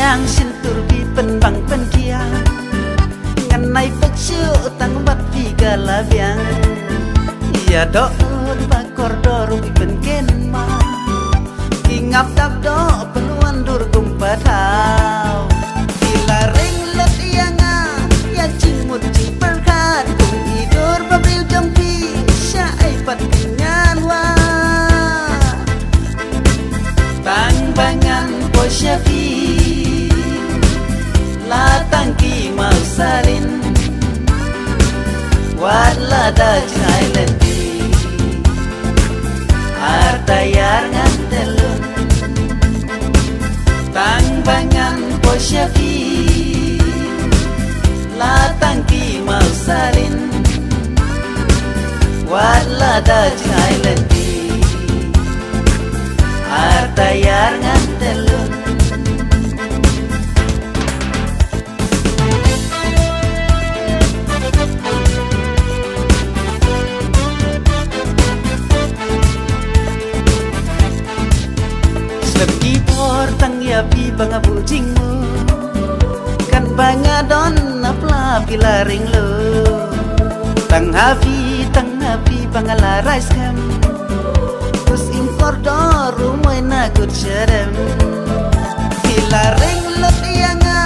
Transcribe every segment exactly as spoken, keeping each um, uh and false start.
Ang shin tur phi pynbang pynkhia. Ngan nai pyrshah tang bad phi ka la biang. Ïa doh ut ba kordor phi pynken ma. Ki ngap dap doh pynwan dur kum pathaw. Phi la ring lut ïa nga ïa jingmut jingpyrkhat kum i dur ba briew jong phi sha ai pat ki ngan wa. Tang ba ngan poi sha phi la tang ki mawsalin. Wat la da jai lynti ar tayar ngan telun. Tang ba ngan poi sha phi la tang ki mawsalin. Wat la da jai lynti ar tayar ngan telun. Slem ki por tang ïa phi ba nga buh jingmut. Kan ba nga don na pla phi la ring lut. Tang ha phi tang ha phi ba nga la rai skhem. Kus ing kordor u moi na kut sherem. Phi la ring lut ïa nga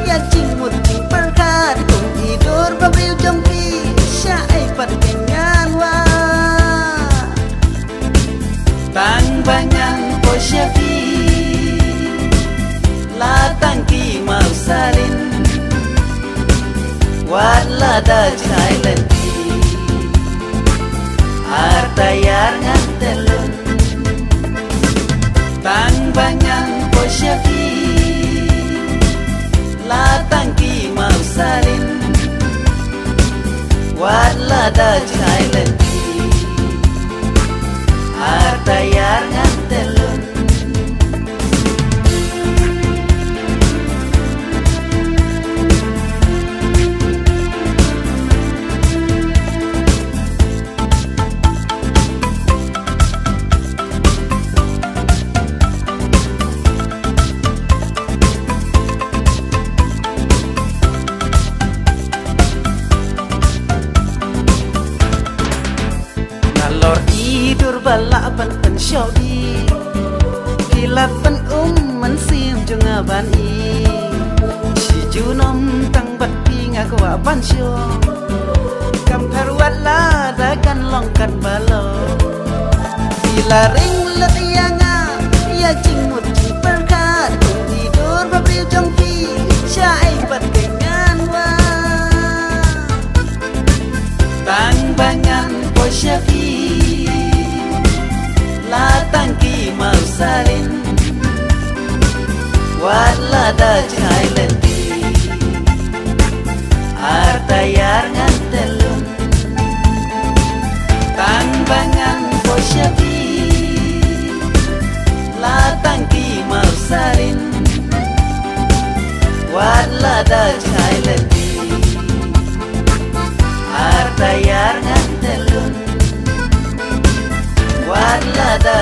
ïa jingmut jingpyrkhat kum i dur ba briew jong phi sha ai pat ki ngan wa. Tang ba ngan poi sha phi la tang ki mawsalin. Wat la da jai lynti ar tayar ngan telun. Tang ba ngan poi sha phi la tang ki mawsalin. Wat la da jai lynti ar tayar ngan telun. Nalor i dur ba lah ban pynshoh i. Phi la pynum mynsiem jong nga ban i. Shi junom tang bad phi nga kwah ban shong. Kam pher wat la da kan long kan ba long. Phi la ring lut ïa nga ïa jingmut jingpyrkhat kum i dur ba briew jong phi sha ai pat ki ngan wa. Tang ba ngan poi sha phi la tang ki mawsalin. Wat la da jai lynti ar tayar ngan telun. Tang ba ngan poi sha phi la tang ki mawsalin. Wat la da jai lynti ar tayar ngan telun. Wat la da